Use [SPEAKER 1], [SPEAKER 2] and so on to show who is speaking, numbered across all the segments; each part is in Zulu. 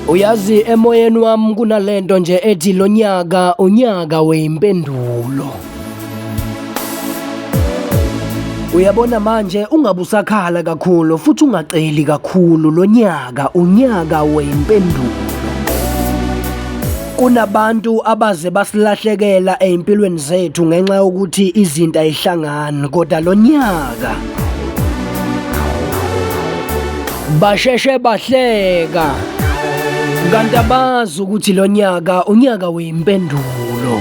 [SPEAKER 1] Uyazi, emoyeni wami kunalento nje ethi lonyaka unyaka weyimpendulo. Uyabona manje, ungabe usakhala kakhulu futhi ungaceli kakhulu, lonyaka unyaka weyimpendulo. Kunabantu abaze basilahlekela ezimpilweni zethu ngenxa yokuthi izinto ayihlangani, kodwa lonyaka basheshe bahleka kanti abazi ukuthi lonyaka unyaka weyimpendulo.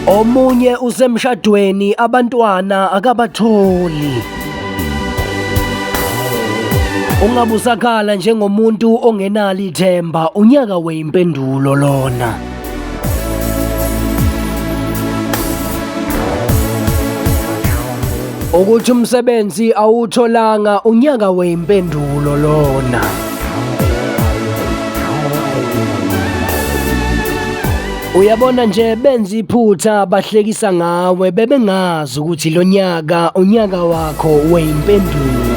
[SPEAKER 1] Omunye usemshadweni, abantwana akabatholi. Ungabe usakhala njengomuntu ongenalo ithemba, unyaka weyimpendulo lona. Ukuthi umsebenzi awutholanga, unyaka weyimpendulo lona. Uyabona nje, benza iphutha bahlekisa ngawe, bebengazi ukuthi lonyaka unyaka wakho weyimpendulo.